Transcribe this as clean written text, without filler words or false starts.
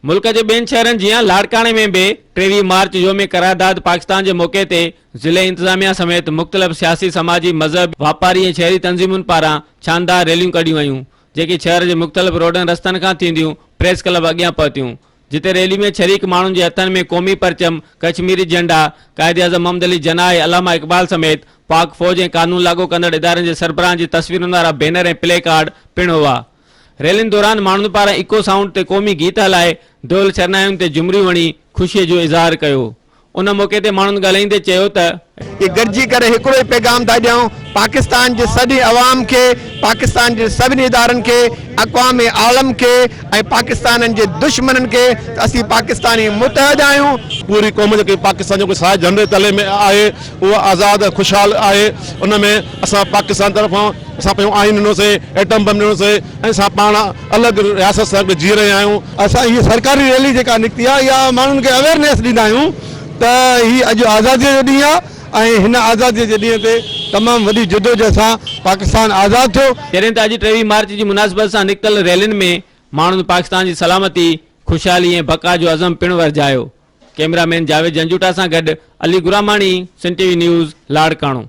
ملڪ جي ٻين شهرن جيان لاڙڪاڻي ۾ به 23 مارچ يوم قرارداد پاڪستان جي موقعي تي ضلعي انتظاميا سميت مختلف سياسي، سماجي، مذهبي، واپاري ۽ شهري تنظيمن پاران شاندار ريليون ڪڍيون ويون، جيڪي شهر جي مختلف روڊن رستن کان ٿينديون پريس ڪلب اڳيان پهتيون، جتي ريلي ۾ شريڪ ماڻهن جي هٿن ۾ قومي پرچم، ڪشميري جهنڊا، قائداعظم محمد علي جناح ۽ علامه اقبال سميت پاڪ فوج ۽ قانون لاڳو ڪندڙ ادارن جي سربراهن جي تصويرن وارا بينر ۽ پلي ڪارڊ پڻ هئا. ريلين دوران ماڻهن پاران ايڪو سائونڊ تي قومي گيت هلائي دهل شرنائين تي جهمريون هڻي خوشي جو اظهار ڪيو. ان موقعي تي ماڻهن ڳالهائيندي چيو ته. اهي گڏجي ڪري هڪڙو ئي پيغام ٿا ڏيون پاڪستان جي سڄي عوام کي، پاڪستان جي سڀني ادارن کي، اقوام عالم کي ۽ پاڪستانن جي دشمنن کي ته اسين پاڪستاني متحد آهيون. پوري قوم جيڪي پاڪستان جو سائي جهنڊي تلي ۾ آهي اهو آزاد ۽ خوشحال آهي ان ۾ اسان پاڪستان طرفان اسان پنهنجو آئين ڏنوسين ايٽم بم ڏنوسين ۽ اسان پاڻ الڳ رياست سان گڏ جي رهيا آهيون. اسان هي سرڪاري ريلي جيڪا نڪتي آهي اها ماڻهن کي اويئرنيس ڏيندا آهيون ته هي اڄ آزادي جو ڏينهن آهي ۽ هن آزادي جي ڏينهن تي تمام وڏي جدوجهد سان پاڪستان آزاد ٿيو. جڏهن ته اڄ 23 مارچ جي مناسبت سان نڪتل ريلين ۾ ماڻهن پاڪستان جي سلامتي، خوشحالي ۽ بقا جو عزم پڻ ورجايو. ڪئميرا مين جاويد جنجوٽا سان گڏ Ali Gurmani, Sindh T V news, Larkana.